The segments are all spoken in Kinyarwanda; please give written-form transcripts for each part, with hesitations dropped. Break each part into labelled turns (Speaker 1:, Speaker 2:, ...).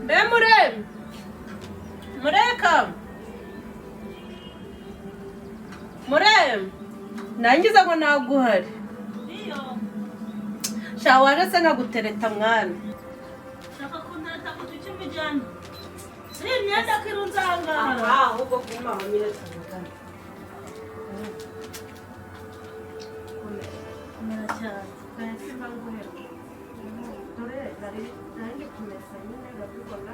Speaker 1: Mbe mure mureka mure nangiza ngo naguhari.
Speaker 2: Iyo.
Speaker 1: Sha, waje se nkagutereta mwana?
Speaker 2: Shaka kuntereta ku duce imijyana. Iyi myenda ko irunze aha ngaha.
Speaker 1: Ahubwo kuma aho nyine tuvugana.
Speaker 2: Komera cyane.
Speaker 1: Dore nari ndi kumesa nyine, urabibona,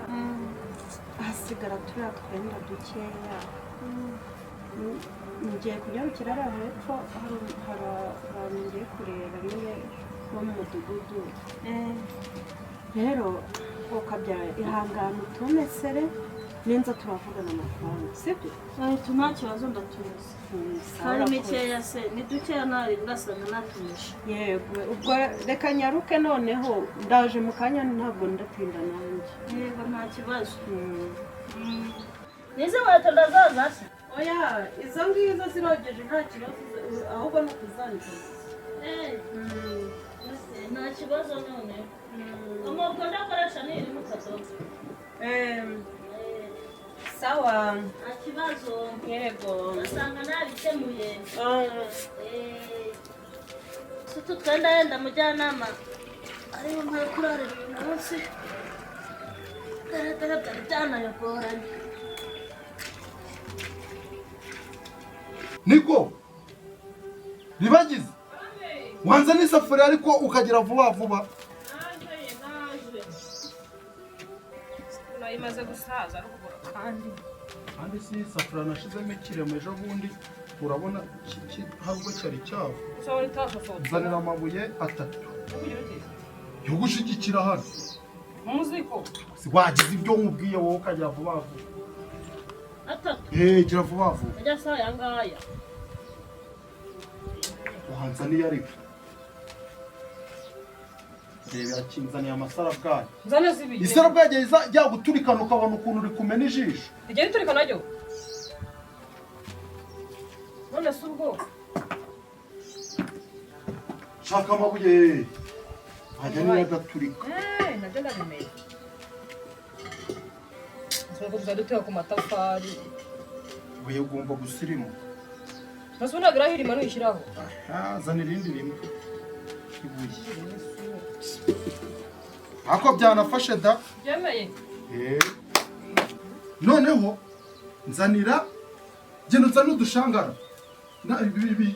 Speaker 1: hasigara turiya twenda dukeya. Ngiye kunyarukira hariya hepfo, hari abantu ngiye kureba nyine bo mu mudugudu. Rero ukabyara, ihangane utumesere ninza turavugana amafaranga, sibyo?
Speaker 2: Ahita nta kibazo, ndatuza.
Speaker 1: Sawa,
Speaker 2: Hari
Speaker 1: urakoze.
Speaker 2: mikeya se, ni dukeya, ntari ndasanga natumisha.
Speaker 1: Yego, ubwo reka nyaruke noneho, ndaje mu kanya, ntabwo ndatinda nanjye.
Speaker 2: Yego, nta kibazo. N'izi nkweto ndazoza se?
Speaker 1: Oya, izo ngizo zirogeje, nta kibazo, ahubwo ni ukuzanika.
Speaker 2: Nta kibazo none. Umubwo ndakoresha ni iri mu kadobo.
Speaker 1: Sawa.
Speaker 2: Nta kibazo.
Speaker 1: Yego.
Speaker 2: Ugasanga nabikemuye. Si utu twenda yenda mujyanama ariho nkwiye kurarira uyu munsi. Dore dore, byari byanayagoranye.
Speaker 3: Niko ribagize wanza n'isafuriya, ariko ukagira vuba vuba.
Speaker 4: Naje, naje. Nayo imaze gusaza ruguru kandi.
Speaker 3: Kandi si isafuriya nashizemo ikiremo ejo bundi, urabona ntabwo cyari cyava.
Speaker 4: Usabona itasosotse.
Speaker 3: Nzanira amabuye atatu
Speaker 4: Kugira ute?
Speaker 3: Yo gushyigikira hano.
Speaker 4: Mu ziko.
Speaker 3: Si wagize ibyo nkubwiye wowe, ukagira vuba vuba.
Speaker 2: Atatu.
Speaker 3: Eh, gira vuba vuba.
Speaker 2: Ajya sawa aya ngaya.
Speaker 3: Uhanzaniye, ariko reba, yakinzaniye amasarabwayi.
Speaker 4: Nzane zibiri.
Speaker 3: Isarabwayi ryaguturikana ukabona ukuntu uri kumena ijisho.
Speaker 4: Rigenda iturika naryo. None se ubwo
Speaker 3: Shaka amabuye ajya niyo adaturika.
Speaker 4: Eh, nabyo ndabimenye. Ntabwo tuzajya duteka ku matafari.
Speaker 3: Ibuye ugomba gusirimuka.
Speaker 4: Ntose ntabwo irahirima nuyishyiraho.
Speaker 3: Aha, zana irindi rimwe ibuye, ako byanafashe da.
Speaker 4: Byemeye.
Speaker 3: Eh. Noneho nzanira, genda uzane udushangara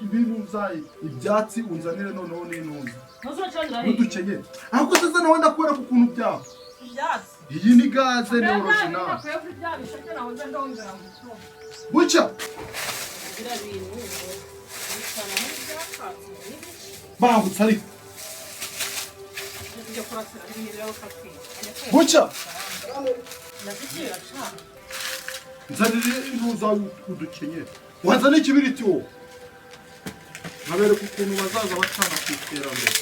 Speaker 3: ibintu ibyatsi unzanire noneho n'intuza.
Speaker 4: Ntose uracanira hehe?
Speaker 3: N'udukenyeri, ahubwo se zana wenda kwereka ukuntu byaba.
Speaker 4: Ibyatsi.
Speaker 3: Iyi ni gaze, ni original.
Speaker 4: Nakwiye kuri bya bisheke nahoze ndongera mu gitondo.
Speaker 3: Bucya.
Speaker 4: Biriya bintu bicana muri byakatsi n'ibiki.
Speaker 3: Bangutse ariko.
Speaker 4: Ibyo kurasira n'ibirabo katwika.
Speaker 3: Bucya.
Speaker 4: Ndaziki biracana.
Speaker 3: Nzanira intuza, udukenyeri, wanzana ikibiriti wowe, nkabereka ukuntu bazaza bacana ku iterambere.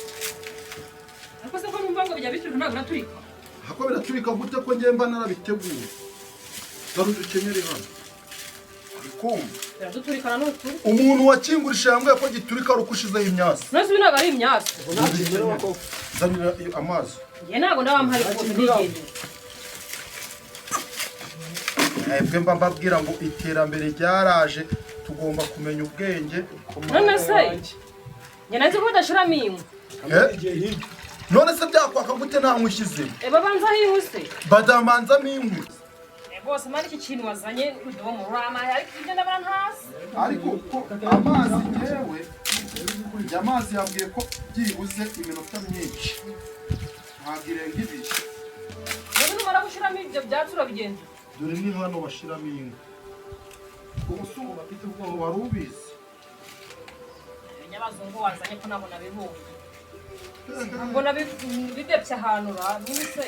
Speaker 4: Ariko se ko numva ngo bijya biturika, ntabwo biraturika?
Speaker 3: Hako biraturika gute ko njye mba narabiteguye? Dore udukenyeri hano, uri kumva?
Speaker 4: Biraduturikana ni ukuri.
Speaker 3: Umuntu wakingurishije yambwiye ko giturika ari uko ushizeho imyasi.
Speaker 4: None se ibi ntabwo ari imyasi?
Speaker 3: Nzanira amazi.
Speaker 4: Njye ntabwo ndaba mpari rwose, ndigendera.
Speaker 3: Mwebwe mba mbabwira ngo iterambere ryaraje, tugomba kumenya ubwenge.
Speaker 4: None se njye nanzi ko badashiramo inkwi.
Speaker 3: Eh? None se byakwaka gute nta nkwi ushyizemo?
Speaker 4: Eh, babanzaho inkwi se?
Speaker 3: Badamanzamo inkwi.
Speaker 4: Eh, rwose mani, iki kintu wazanye udomo uramaye, ariko ibyo ndabona ntazi.
Speaker 3: Ariko ko amazi, ngewe njye amazi yambwiye ko byibuze iminota myinshi, ntabwo irenga 2.
Speaker 4: Rero numara gushyiramo ibyo byatsi urabigenza.
Speaker 3: Dore ni hano bashiramo inkwi. Ubu si ubu bafite ubwoba, wari ubizi?
Speaker 4: Ibinyabazungu wazanye ko ntabwo nabibonye, mbona bidebye ahantu ra none se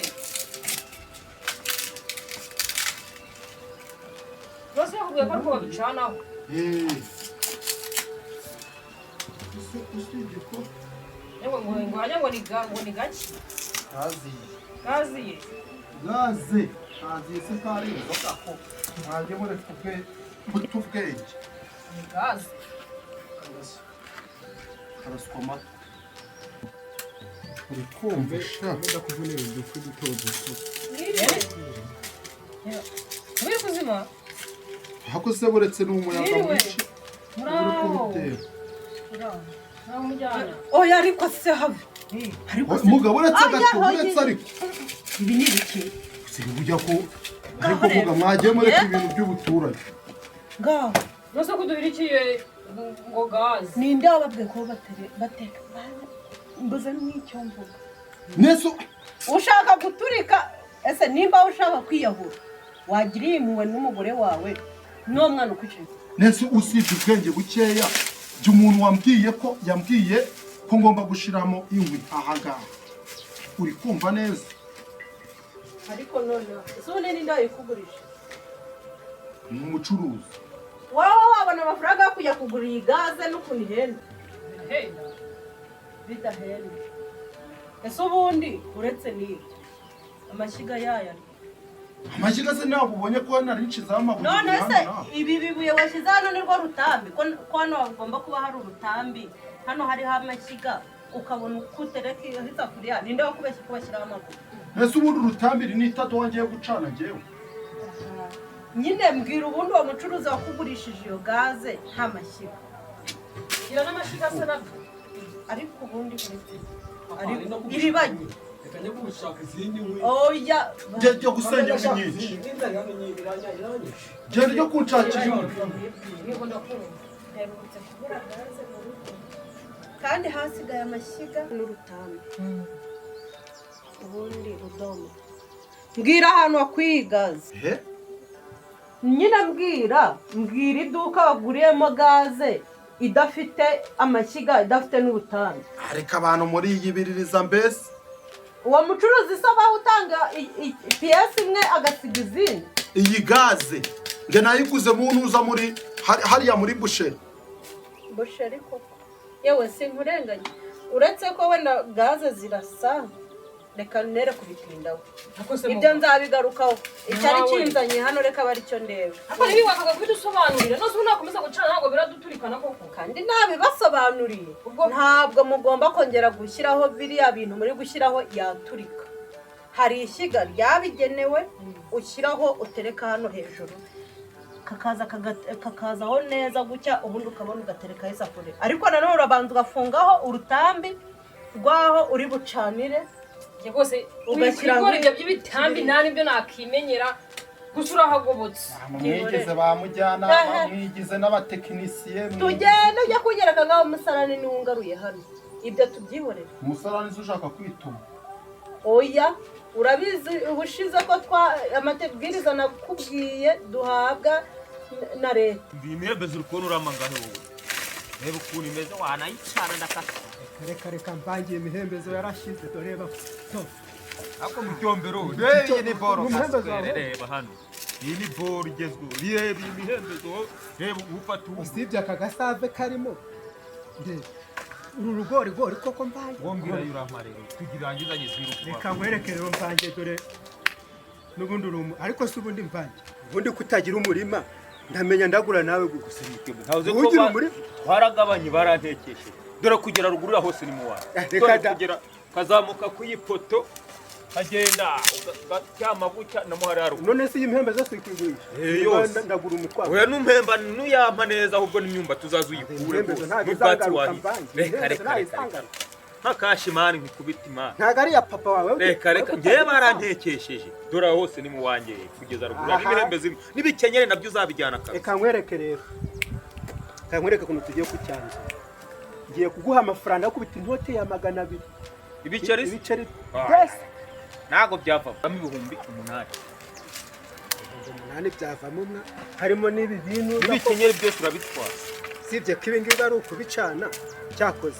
Speaker 4: rwose yakubwiye ko ariko babicanaho?
Speaker 3: Eh. Ese usibye ko
Speaker 4: Yewe, ngo hajya ngo ni ngo ni gake.
Speaker 3: Gaziye.
Speaker 4: Gaziye.
Speaker 3: Gaze gaziye se kari inzoga, ko mwagiye mureka guta ubwenge.
Speaker 4: Ni gaze.
Speaker 3: Karaswa amata, uri kumva sha?
Speaker 5: Ndakuvunira udufi duto duto.
Speaker 4: Uri kuzima?
Speaker 3: Ahako se buretse n'umuyaga
Speaker 4: Mwiriwe.
Speaker 3: mwinshi uri
Speaker 4: Muraho.
Speaker 3: kubitera.
Speaker 4: Muraho. Muraho mujyana.
Speaker 1: Oya, ariko se habe, ariko se
Speaker 3: Mugabo, uretse
Speaker 1: Oya,
Speaker 3: gato,
Speaker 1: oya.
Speaker 3: uretse ariko.
Speaker 1: Ibi ni ibiki?
Speaker 3: Ujya ko ariko muga mwagiye mureka ibintu by'ubuturage.
Speaker 1: Ngaho.
Speaker 4: Nose kuduhirikiye ngo gaze.
Speaker 1: Ninde wababwiye ko bateka? Mbuze n'icyo mvuga.
Speaker 3: Nese
Speaker 1: Ushaka guturika ese? Nimba ushaka kwiyahura, wagiriye impuhwe n'umugore wawe n'uwo mwana ukwicaye.
Speaker 3: Nese usibye ubwenge bukeya, jya umuntu wambwiye ko yambwiye ko ngomba gushiramo inkwi ahangaha, uri kumva neza?
Speaker 1: Ariko noneho ese ubundi ninde wayikugurisha?
Speaker 3: Ni umucuruzi.
Speaker 1: Wowe wabona amafaranga yo kujya kugura iyi gaze n'ukuntu ihenda?
Speaker 4: Henda.
Speaker 1: Bidahenda. Ese ubundi uretse n'ibyo, amashyiga yayo ari?
Speaker 3: Amashyiga se ntabwo ubonye ko nari nshizeho amabuye
Speaker 1: None
Speaker 3: ku
Speaker 1: se
Speaker 3: mihanda nawe?
Speaker 1: Ibi bibuye washyize hano nirwo rutambi? Ko hano hagomba kuba hari urutambi, hano hariho amashyiga, ukabona uko utereka iyo isafuriya. Ninde wakubeshye ko bashyiraho amabuye?
Speaker 3: Ese ubundi urutambiri ni itadowa ngiye gucana njyewe?
Speaker 1: Nyine mbwira, ubundi uwo mucuruzi wakugurishije iyo gaze nta mashyiga?
Speaker 4: Gira n'amashyiga asa nabyo.
Speaker 1: Ariko ubundi uretse, ariko iribanye.
Speaker 5: Reka njye gushaka izindi nkwi.
Speaker 1: Oya.
Speaker 3: Njye jya gusenya inkwi nyinshi.
Speaker 5: N'inzara hano iranyishe.
Speaker 3: Genda ujye kunshakira inkwi.
Speaker 4: Yego, ndakumva.
Speaker 1: Mperutse kubura gaze mu rugo kandi hasigaye amashyiga n'urutambi. Ubundi rudomo, mbwira ahantu wakwiye iyi gaze.
Speaker 3: He?
Speaker 1: Nyine mbwira iduka waguriyemo gaze idafite amashyiga, idafite n'urutambi.
Speaker 3: Ariko abantu muri iyi biririza mbese.
Speaker 1: Uwo mucuruzi se abaho utanga piyesi imwe agasiga izindi?
Speaker 3: Iyi gaze njye nayiguze mu ntuza muri hariya muri boucherie.
Speaker 1: Boucherie koko? Yewe, sinkurenganye, uretse ko wenda gaze zirasa. Reka nere kubitindaho. Ibyo nzabigarukaho. Icyari
Speaker 4: Nawe.
Speaker 1: kinzanye hano, reka aba aricyo ndeba.
Speaker 4: Ariko niba wakaga kubidusobanurira, nose ubu nakomeza gucana ntabwo biraduturikana koko?
Speaker 1: Kandi nabibasobanuriye. Ntabwo mugomba kongera gushyiraho biriya bintu muri gushyiraho, yaturika. Hari ishyiga ryabigenewe ushyiraho, utereka hano hejuru, kakaza kakazaho neza gutya, ubundi ukabona ugaterekaho isafuriya. Ariko nanone urabanza ugafungaho urutambi rwaho uri bucanire.
Speaker 4: Njye rwose
Speaker 1: Ugashyira
Speaker 4: ibigori ibyo by'ibitambi nta nibyo nakimenyera, gusa urahagobotse.
Speaker 3: Mwigize ba mujyanama, mwigize n'abatekinisiye.
Speaker 1: Tugende ujya kugereka ngaho umusarani niwo ungaruye hano, ibyo tubyihorere.
Speaker 3: Umusarani se ushaka kwituma?
Speaker 1: Oya, urabizi ubushize ko twa amabwiriza nakubwiye duhabwa na leta.
Speaker 6: Iyi mihembezo uri kubona urama ngahe wowe? Reba ukuntu imeze, wanayicana ndakata.
Speaker 5: Reka reka, mvangiye, imihembezo yarashize, dore ba to.
Speaker 6: Ariko mu cyombero, reba iyi ni boro.
Speaker 5: Umuhembezo wawe.
Speaker 6: Reba hano, iyi ni boro igezweho. Reba iyi mihembezo, reba ufata ubu.
Speaker 5: Usibye aka gasave karimo, ndeba uru rugorigori koko mvangiye.
Speaker 6: Wowe mbwira yo urampa rero tugirangizanye ziruka.
Speaker 5: Reka nkwereke rero mvangiye, dore n'ubundi uri ariko si ubundi mvangiye, ubundi kutagira umurima ndamenya ndagura nawe gusa.
Speaker 6: Ntavuze ko
Speaker 5: Ugira umurima?
Speaker 6: twaragabanye, barantekesheje. Dore kugera ruguru hose ni mu wanjye.
Speaker 5: Eh, reka
Speaker 6: Dore
Speaker 5: da.
Speaker 6: kugera kazamuka ku ipoto kagenda ugatyama gutya na muhari haruguru.
Speaker 5: None se iyi mihembezo si kuyigurisha?
Speaker 6: Eh, yose.
Speaker 5: Ndagura umutwaro.
Speaker 6: Oya, numpemba nuyampa neza, ahubwo n'imyumbati uzaza uyikure
Speaker 5: Imihembezo
Speaker 6: rwose
Speaker 5: ntabwo
Speaker 6: n'ubwatsi
Speaker 5: izangaruka
Speaker 6: wahinze.
Speaker 5: mvange.
Speaker 6: Reka
Speaker 5: Imihembezo
Speaker 6: reka
Speaker 5: ntabwo
Speaker 6: reka reka.
Speaker 5: izangaruka.
Speaker 6: Nk'akashi mani, nkikubita imana.
Speaker 5: Ntabwo ari iya papa wawe.
Speaker 6: Reka reka, ngewe barantekesheje. Dore aho hose ni mu wanjye kugeza ruguru.
Speaker 5: Aha.
Speaker 6: N'imihembezo imwe n'ibikenyeri nabyo uzabijyana kabisa.
Speaker 5: Reka nkwereke rero, reka nkwereke ukuntu tugiye kucyanzura. Ngiye kuguha amafaranga yo kubita inote ya 200.
Speaker 6: Ibiceri se?
Speaker 5: Ibiceri.
Speaker 6: Ah.
Speaker 5: Byose.
Speaker 6: Ntabwo byavamo 8000.
Speaker 5: 8000 byavamo mwa, harimo n'ibi bintu.
Speaker 6: N'ibikenyeri byose urabitwara.
Speaker 5: Usibye ko ibi ngibi ari ukubicana. Cyakoze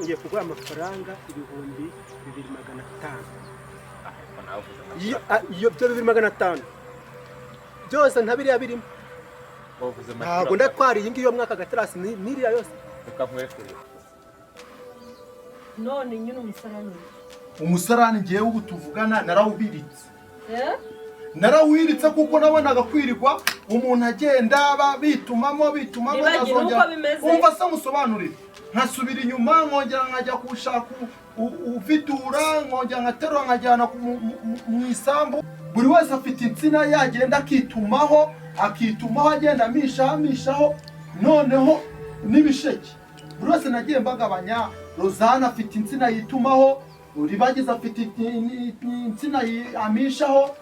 Speaker 5: ngiye kuguha amafaranga 2500.
Speaker 6: Ariko nawe uvuze
Speaker 5: Iyo iyo byo 2500 byose nta biriya birimo.
Speaker 6: Wavuze make.
Speaker 5: Ntabwo ndatwara iyi ngiyi yo mwaka gaterasi n'iriya yose.
Speaker 6: Reka nkwereke rero.
Speaker 1: None nyine umusarani uri?
Speaker 3: Umusarani ngewe ubu tuvugana narawubiritse.
Speaker 1: Eh?
Speaker 3: Narawiritse kuko nabonaga kwirirwa umuntu agenda bitumamo bitumamo.
Speaker 1: Nibagira
Speaker 3: nkazongera-
Speaker 1: uko bimeze.
Speaker 3: Umva se musobanurire, nkasubira inyuma nkongera nkajya kuwushaka uvidura, nkongera nkaterura nkajyana mu isambu. Buri wese afite insina yagenda akitumaho, akitumaho, agenda amishaho amishaho. Noneho n'ibisheke buri wese nagiye mbagabanya. Rozana afite insina yitumaho, Ribagize afite insina amishaho,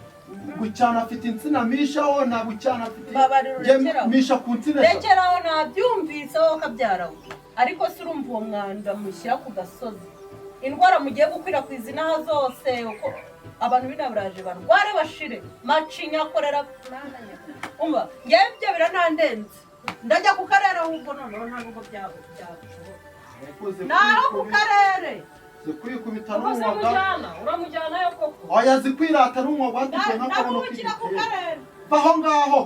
Speaker 3: Bucyana afite insina amishaho, na Bucyana afite.
Speaker 1: Mbabarira,
Speaker 3: Njye
Speaker 1: urekeraho.
Speaker 3: misha ku nsina 3.
Speaker 1: Rekeraho, nabyumvise wowe kabyara we. Ariko se urumva uwo mwanda mushyira ku gasozi, indwara mugiye gukwirakwiza inaha zose, uko abantu b'inaburaje barware bashire, macinya, korera, umva ngewe ibyo biranandenze. Ndajya ku karere ahubwo. Noneho nta nubwo byabo byashoboka, naho ku karere.
Speaker 3: Zikwikubita
Speaker 4: Ubwo se
Speaker 3: n'umwaga.
Speaker 4: mujyana, uramujyanayo koko?
Speaker 3: Oya, zikwirata n'umwaga watukuye nk'akabuno
Speaker 1: Ndahubukira ku
Speaker 3: k'igitebo.
Speaker 1: karere.
Speaker 3: Va aho ngaho.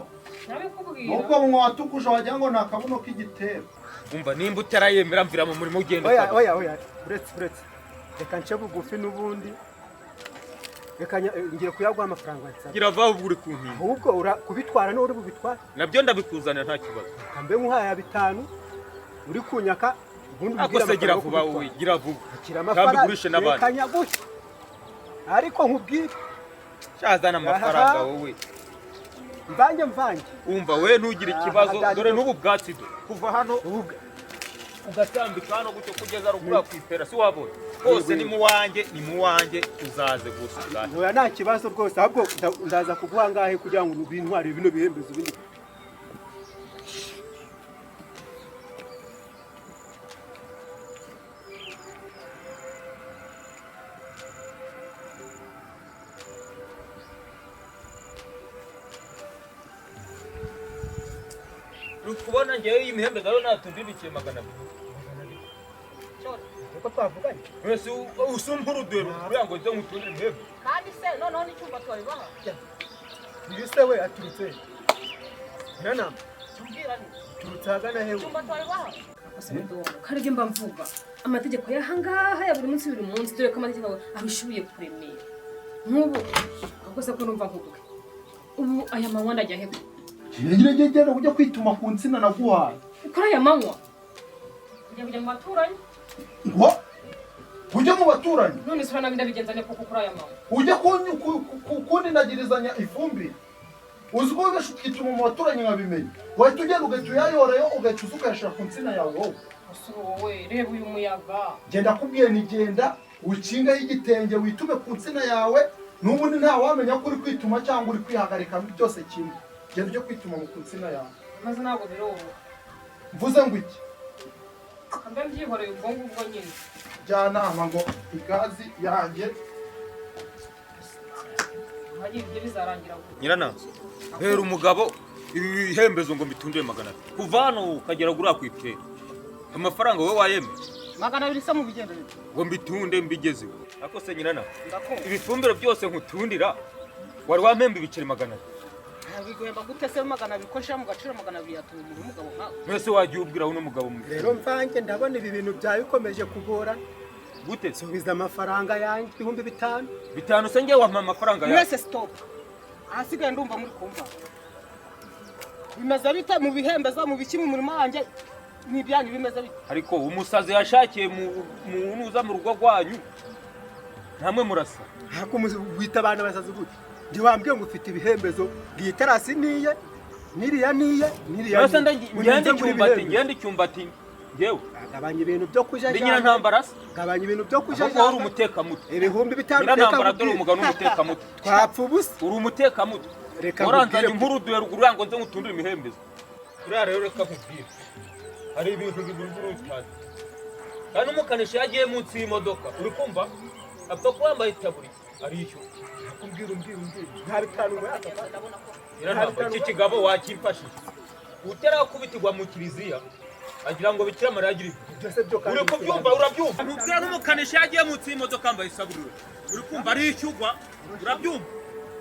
Speaker 4: Nabikubwira.
Speaker 3: Nubwo munwa watukuje wagira ngo ni akabuno k'igitebo.
Speaker 6: Umva, nimba utarayemera, mvira mu murimo ugenda.
Speaker 5: Oya, oya, oya, uretse, uretse, reka nce bugufi n'ubundi. Reka ngiye kuyaguha amafaranga nsaba.
Speaker 6: Gira vuba ubwo uri kumpinga.
Speaker 5: Ahubwo kubitwara n'uri bubitware.
Speaker 6: Nabyo ndabikuzanira, nta kibazo.
Speaker 5: Reka mbe nkuhaye ya 5 uri kunyaka, ubundi
Speaker 6: Ako
Speaker 5: umbwire
Speaker 6: se gira
Speaker 5: amafaranga yo
Speaker 6: vuba wowe.
Speaker 5: kubitwara.
Speaker 6: Gira vuba.
Speaker 5: Akira
Speaker 6: Kandi
Speaker 5: amafaranga.
Speaker 6: ugurishe n'abandi.
Speaker 5: Reka nyaguhe, ariko nkubwire.
Speaker 6: Shazana amafaranga.
Speaker 5: Aha.
Speaker 6: Wowe.
Speaker 5: Mvange, mvange.
Speaker 6: Umva we, ntugire ikibazo.
Speaker 5: Aha,
Speaker 6: Dore n'ubu bwatsi do kuva hano
Speaker 5: Ubu
Speaker 6: ugatambika hano gutyo kugeza ruguru ku ipera, si wabonye hose ni mu wanjye, ni mu wanjye, uzaze gusa utahe.
Speaker 5: Oya, nta kibazo rwose. Ahubwo ndaza kuguha angahe kugira ngo bintware bino bihembezo bindi?
Speaker 6: Uri kubona ngewe iyi mihembe zawe natundirikiye 200.
Speaker 5: Uko twavuganye.
Speaker 6: Mwese usumpa urudero kugira ngo nze nkutundire imihembe.
Speaker 4: Kandi se noneho n'icyumba twabibaha?
Speaker 5: Uyu se we aturutse he? Nyiranama.
Speaker 4: Tubwira ni
Speaker 5: Turutse ahagana hewe?
Speaker 4: Icyumba twabibaha. Karibyo mba mvuga amategeko y'ahangaha ya buri munsi, buri munsi. Dore ko amategeko abishoboye kuremera nk'ubu. Ahubwo se ko numva nkubuke ubu, aya manywa ndajya he?
Speaker 3: Genda, genda ujya kwituma ku nsina naguhaye.
Speaker 4: Kuri aya manywa njya kujya mu baturanyi.
Speaker 3: Ngo ujye mu baturanyi?
Speaker 4: None se uranabi ndabigenza ne koko kuri aya manywa?
Speaker 3: Ujya kundinagirizanya ifumbire? Uzi ko wibesha ukituma mu baturanyi nkabimenya, wahita ugenda ugahita uyayorayo, ugahita uza ukayashyira ku nsina yawe wowe.
Speaker 4: Ese wowe, reba uyu muyaga.
Speaker 3: Genda, kubwiye ni genda ukingeho igitenge witume ku nsina yawe, n'ubundi ntawamenya ko uri kwituma cyangwa uri kwihagarika, byose kimwe. Genda ujye kwituma mu ku nsina yawe.
Speaker 4: Maze ntabwo biroroha.
Speaker 3: Mvuze ngo iki?
Speaker 4: Mbe mbyihoreye ubwo ngubwo nyine.
Speaker 3: Jyanama ngo igazi yanjye.
Speaker 4: Hagiye ibyo bizarangira gute?
Speaker 6: Nyirana hera umugabo ibi bihembezo ngo mbitundire 200 kuva hano ukagera guriya ku ipera. Amafaranga wowe wayemeye?
Speaker 7: 200 se mu bigendo bite?
Speaker 6: Ngo mbitunde mbigezeho. Ariko se nyirana,
Speaker 7: Ndakumva.
Speaker 6: ibifumbiro byose nkutundira, wari wampemba ibiceri 200?
Speaker 7: Biguhemba gute se 200, ko nshira mu gaciro 200 yatuma umuntu w'umugabo nkawe?
Speaker 6: Mwese wagiye ubwira uno mugabo mu
Speaker 5: Rero mvange, ndabona ibi bintu byawe bikomeje kugora.
Speaker 6: Gute?
Speaker 5: Subiza amafaranga yanjye, 5000.
Speaker 6: 5 se ngewe wampa amafaranga yawe?
Speaker 7: Mwese stop, ahasigaye ndumva muri kumva bimeze bite mu bihembezo, mu biki, mu murima wanjye ni ibyanyu, bimeze bite?
Speaker 6: Ariko umusazi yashakiye mu nuza mu rugo rwanyu, ntamwe murasa.
Speaker 5: Ariko wita abana basazi gute? Njye wambwiye ngo ufite ibihembezo, ngiyi terasi niye, niriya niye, niriya.
Speaker 6: Mwese
Speaker 5: niye.
Speaker 6: ngende
Speaker 5: Unyuze muri
Speaker 6: icyumbati.
Speaker 5: ibihembezo.
Speaker 6: Ngende icyumbati ngewe?
Speaker 5: Gabanya ibintu byo
Speaker 6: Ndi
Speaker 5: kujajanga.
Speaker 6: nyirantambara se?
Speaker 5: Gabanya ibintu byo
Speaker 6: Ahubwo wowe uri
Speaker 5: kujajanga.
Speaker 6: umutekamutwe.
Speaker 5: 5000.
Speaker 6: Nyirantambara,
Speaker 5: Reka
Speaker 6: dore
Speaker 5: nkubwire.
Speaker 6: umugabo n'umutekamutwe.
Speaker 5: Twapfa ubusa.
Speaker 6: Uri umutekamutwe.
Speaker 5: Reka
Speaker 6: Waranzanye
Speaker 5: nkubwire.
Speaker 6: inkuru duhe ruguru yango nze nkutundire imihembezo. Uriya rero, reka nkubwire, hari ibintu bibiri utazi. Kandi umukanishi yagiye munsi y'imodoka, uri kumva, apfa kuba yambaye itaburiya arishyura.
Speaker 5: Umbwira, umbwira, umbwira, nta 5 ngo yakafata.
Speaker 6: Nyirantambara, iki kigabo wakimfashije utarakubitirwa mu kiliziya agira ngo Bikira Mariya agire ibyo.
Speaker 5: Byose byo kandi.
Speaker 6: Uri kubyumva? Urabyumva? Ntubwira n'umukanishi yagiye munsi y'imodoka yambaye isaburiya, uri kumva, arishyurwa. Urabyumva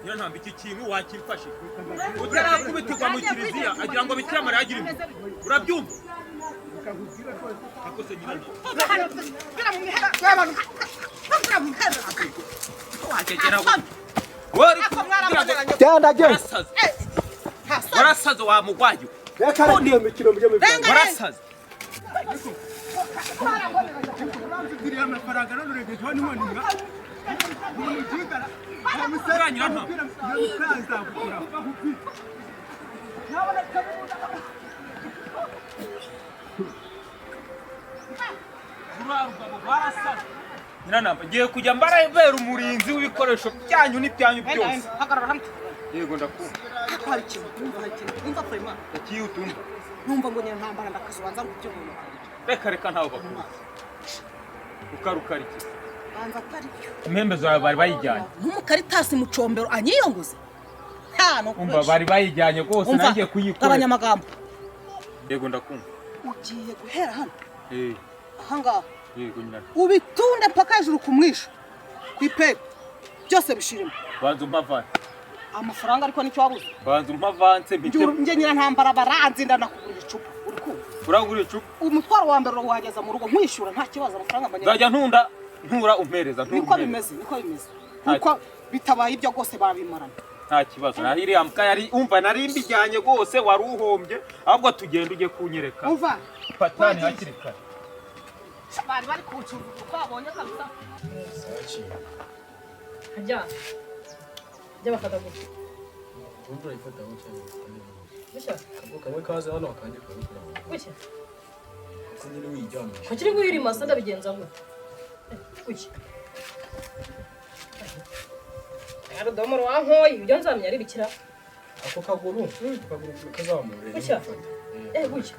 Speaker 6: nyirantambara? Iki kintu wakimfashije utarakubitirwa mu kiliziya agira ngo Bikira Mariya agire ibyo. Urabyumva? Ariko se nyirantambara, wari kugira ngo
Speaker 5: Genda, genda.
Speaker 6: warasaze, warasaze wa mugwayi.
Speaker 5: Reka, reka iyo mikino mujye mubivanga.
Speaker 6: Warasaze.
Speaker 5: Uriya amafaranga none urengejeho n'inkoni mwa.
Speaker 6: Nyirantamba. Nyiranamba, ngiye kujya mbarabera umurinzi w'ibikoresho byanyu n'ibyanyu byose.
Speaker 7: Hagarara hano.
Speaker 6: Yego, ndakumva.
Speaker 7: Ariko hari ikintu numva, hari ikintu numva, Freeman.
Speaker 6: Ikiye utumva?
Speaker 7: Numva ngo nyirantambara ndakazubanza ngo by'umuntu.
Speaker 6: Reka reka, ntawe bakunda ukarukara iki.
Speaker 7: Banza atari byo.
Speaker 6: Impembe zawe bari bayijyanye.
Speaker 7: Nk'umukaritasi mucombero anyiyongoze nta no
Speaker 6: Umva, bari bayijyanye rwose.
Speaker 7: Umva,
Speaker 6: Nangiye kuyikorera.
Speaker 7: gabanya amagambo.
Speaker 6: Yego, ndakumva.
Speaker 7: Ugiye guhera hano.
Speaker 6: Eh.
Speaker 7: Ahangaha.
Speaker 6: Yego nyina.
Speaker 7: Ubitunde mpaka hejuru ku mwisho ku ipepu, byose bishirimo.
Speaker 6: Banza umpa avance.
Speaker 7: Amafaranga ariko nicyo wabuze.
Speaker 6: Banza umpa avance mpite.
Speaker 7: Njye nyirantambara baranzi, ndanakugurira icupa, uri kumva?
Speaker 6: Urangurira icupa?
Speaker 7: Umutwaro wa mbere urawuhageza mu rugo nkwishyura, nta kibazo, amafaranga mbanye.
Speaker 6: Nzajya ntunda ntura umpereza ntura
Speaker 7: Niko
Speaker 6: umpereza.
Speaker 7: bimeze, niko bimeze, kuko bitabaye ibyo rwose babimarana.
Speaker 6: Nta kibazo, naho iriya mbwa yari, umva, nari mbijyanye rwose, wari uhombye. Ahubwo tugenda ujye kunyereka
Speaker 7: Umva.
Speaker 6: patani hakiri kare.
Speaker 7: Bari bari kuwucunga uko babonye kabisa.
Speaker 4: Hajya jya bafata gutya.
Speaker 8: Urumva, urayifata gutya.
Speaker 4: Gutya?
Speaker 8: Akaboko kamwe kaza hano, akandi kabikora aho.
Speaker 4: Gutya?
Speaker 8: Kuko nyine wiryamisha.
Speaker 4: Kuki uri guhirima se? Ndabigenza gute? Gutya rudomoro wankoye, ibyo nzamenya ari bikira.
Speaker 8: Ako kaguru, akaguru kazamure.
Speaker 4: Gutya? Eh, gutya.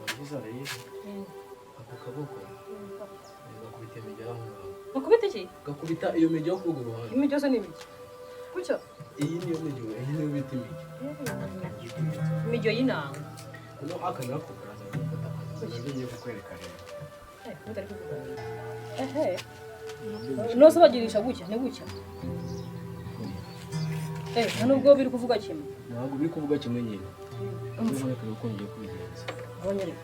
Speaker 8: Warangiza rero ako kaboko gakubita imijyo aho ngaho.
Speaker 4: Bakubita iki?
Speaker 8: Gakubita iyo mijyo yo kuri urwo ruhande.
Speaker 4: Imijyo se ni ibiki? Gutya?
Speaker 8: Iyi niyo mijyo, iyi niyo bita imijyo.
Speaker 4: Imijyo y'inanga.
Speaker 8: Noneho aka nako karaza gufata, nabyo ngiye kukwereka rero.
Speaker 4: Eh, mutari kuvuga ehe nose bagirisha gutya, ni gutya. Eh, nta nubwo biri kuvuga kimwe.
Speaker 8: Ntabwo biri kuvuga kimwe nyine. Niyo reka uko ngiye kubigenza.
Speaker 4: Abonye rero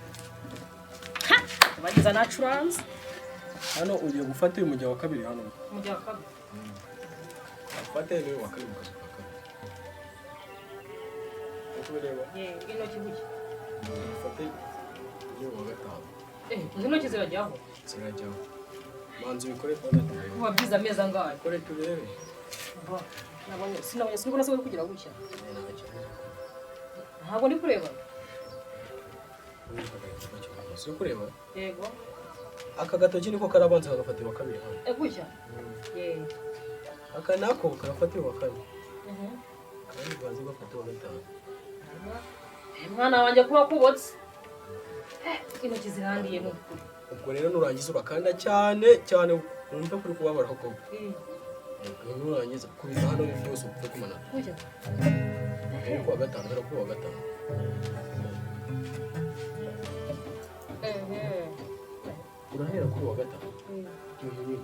Speaker 4: ha bageza nacuranze.
Speaker 8: Hano ugiye gufata uyu mujyo wa kabiri hano.
Speaker 4: Umujyo wa kabiri.
Speaker 8: Ufate n'uyu wa kabiri mu kazu ka kabiri. Uko ubireba?
Speaker 4: Ye, intoki gutya.
Speaker 8: Ufate uyu wa gatanu.
Speaker 4: Eh, izi ntoki zirajyaho?
Speaker 8: Zirajyaho. Manza ubikore kwanza turebe.
Speaker 4: Kuba byiza amezi angahe?
Speaker 8: Kore turebe.
Speaker 4: Ba, nabonye sinabonye, sinubona se uri kugira gutya? Ntabwo ndi kureba.
Speaker 8: Si kureba?
Speaker 4: Yego.
Speaker 8: Aka gatoki niko karabanza kagafatira uwa kabiri hano.
Speaker 4: Eh, gutya ye.
Speaker 8: Aka nako karafatira uwa kane, kandi banza gafata uwa gatanu.
Speaker 4: Eh, mwana wanjye, kuba kubotse. Eh, intoki zirandiye ni ukuri.
Speaker 8: Ubwo rero nurangiza urakanda cyane cyane, wumve kuri kubabara koko. Nurangiza kubita hano byose upfe kumanata.
Speaker 4: Gutya?
Speaker 8: Rero kuwa gatanu, hera kuri uwa gatanu. Urahera kuri uwa gatanu uyu nyine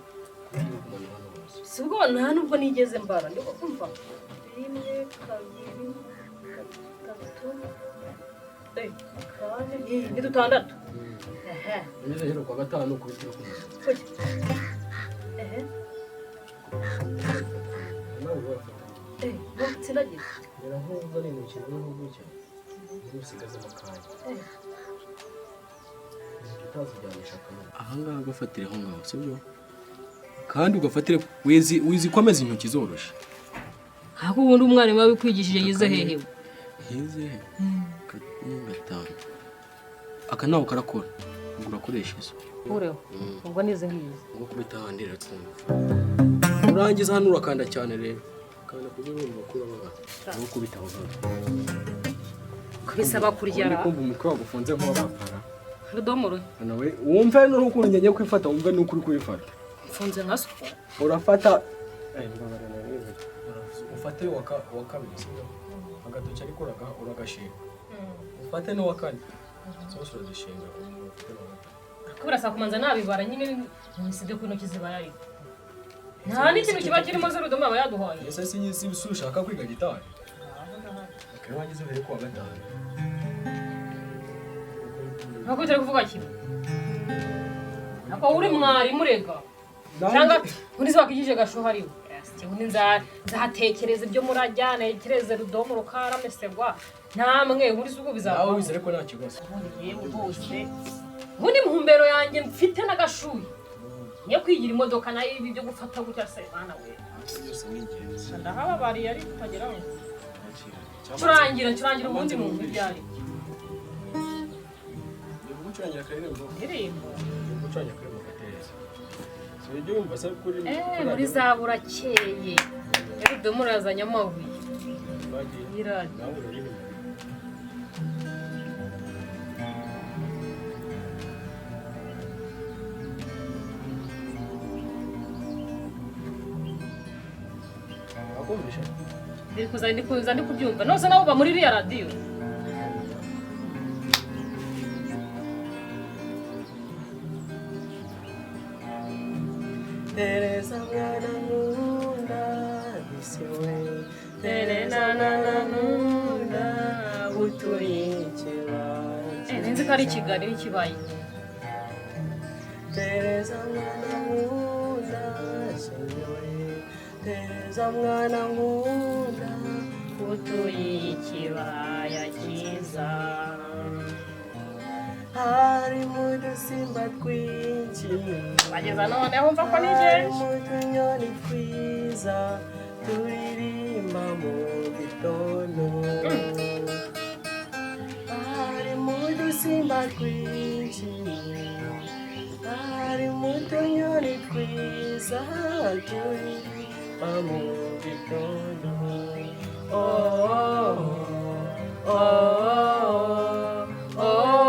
Speaker 8: ugiye kumanura hano hose.
Speaker 4: Si ubwo nta nubwo nigeze mbara, ndi kumva rimwe, kabiri, gatatu, eh, kane, ni dutandatu. Ehe.
Speaker 8: Ugeze hera kuwa gatanu ukubitira ku munwa.
Speaker 4: Gutya, ehe.
Speaker 8: Nawe urafata.
Speaker 4: Eh, ntutsindagire.
Speaker 8: Mera nk'uzana intoki noneho gutya, ntusigazemo akanya.
Speaker 4: Eh.
Speaker 8: Utazijyanisha akanwa ahangaha, ugafatire aho ngaho, sibyo? Kandi ugafatire wizi wizi ko ameze intoki zoroshe.
Speaker 4: Ariko ubundi umwarimu wabikwigishije yize hehe?
Speaker 8: Yize kane, gatanu. Aka nawe karakora, ubwo urakoresha izo.
Speaker 4: Ureho ubwo nize ngizi.
Speaker 8: Ubwo kubita ahandi rero twumva. Urangiza hano urakanda cyane rero, kanda kuburyo urumva ko urababara, ubwo kubita aho ngaho.
Speaker 4: Kubisaba kurya.
Speaker 8: Uri kumva umutwe wagufunze nk'uwabapara.
Speaker 4: Rudomoro.
Speaker 8: Nawe wumve n'ukuntu ngiye kwifata, wumve n'uko uri kubifata.
Speaker 4: Mfunze nka suko.
Speaker 8: Urafata, ufate uwa kabiri, sibyo? Agatoki ariko uragashinga, ufate n'uwa kane, zose urazishinga, ufate n'uwa gatanu.
Speaker 4: Ko birasaba kumanza nabibara nyine, ntisibye ko intoki zibara, ariko nta n'ikintu kiba kirimo se Rudomo aba yaduhaye.
Speaker 8: Ese si ushaka kwiga gitari? Akaba wagize uhere kuwa gatanu.
Speaker 4: Ntabwo bitari kuvuga kimwe. Ako uri mwarimu rega, cyangwa undi se wakigije gashuha ariwe. Ubundi nzatekereza ibyo murajya, ntekereze Rudomo rukaramesegwa namwe, ubundi si ubwo
Speaker 8: Nawe
Speaker 4: bizavaho.
Speaker 8: wize, ariko nta kibazo.
Speaker 4: Ubundi yewe rwose Ubundi muhumbero yanjye mfite n'agashuyi niyo kwigira imodoka nayo ibi byo gufata gutya se bana we.
Speaker 8: Byose ni ingenzi.
Speaker 4: Ndahababariye ariko utageraho.
Speaker 8: Cyangwa
Speaker 4: Curangira curangira ubundi mu byari.
Speaker 8: Ni gucurangira akaririmbo.
Speaker 4: Indirimbo.
Speaker 8: Ni gucurangira akaririmbo gateza. Si ujya wumva se kuri
Speaker 4: Eh, muri za burakeye. Rero domo urazanye amabuye.
Speaker 8: Bagiye.
Speaker 4: Iradi.
Speaker 8: Nawe uraririmba. Wakumvishe?
Speaker 4: Ndiri kuza ndi kuza ndi kubyumva. Nose nawe uba muri iriya radiyo.
Speaker 7: Tereza mwana nkunda bisiwe.
Speaker 4: Tereza mwana nkunda
Speaker 7: utuye ikibaya.
Speaker 4: Eh, nzi ko ari Kigali n'ikibaye.
Speaker 7: Tereza mwana nkunda siwe. Tereza mwana nkunda
Speaker 4: utuye ikibaya cyiza.
Speaker 7: Harimo udusimba twinshi.
Speaker 4: Bageza noneho mva ko nigenje.
Speaker 7: Harimo utunyoni twiza turirimba mu gitondo. Harimo udusimba twinshi. Harimo utunyoni twiza turirimba mu gitondo. Oh, oh, oh,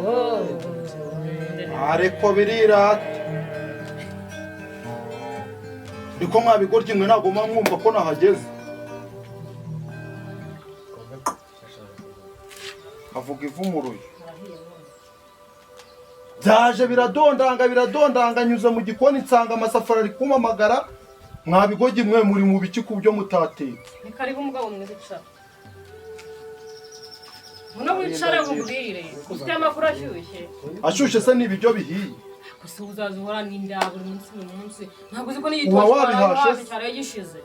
Speaker 4: Oh,
Speaker 3: Ariko birirata niko mwabigoryi mwe ntabwo muba mwumva ko nahageze. Avuga ivumuruye byaje biradondanga biradondanga, nyuze mu gikoni nsanga amasafuriya ari kumpamagara. Mwabigoryi mwe muri mu biki ku byo mutatetse?
Speaker 4: Ni karibu mugabo mwiza icara. Muno wicare nkubwire. Ufite amakuru ashyushye.
Speaker 3: Ashyushye se ni ibiryo bihiye?
Speaker 4: Gusa uzaza uhora n'inda buri munsi buri munsi. Ntabwo uzi ko
Speaker 3: Uba
Speaker 4: n'igitoki
Speaker 3: wabihashe se?
Speaker 4: cyaraye gishize.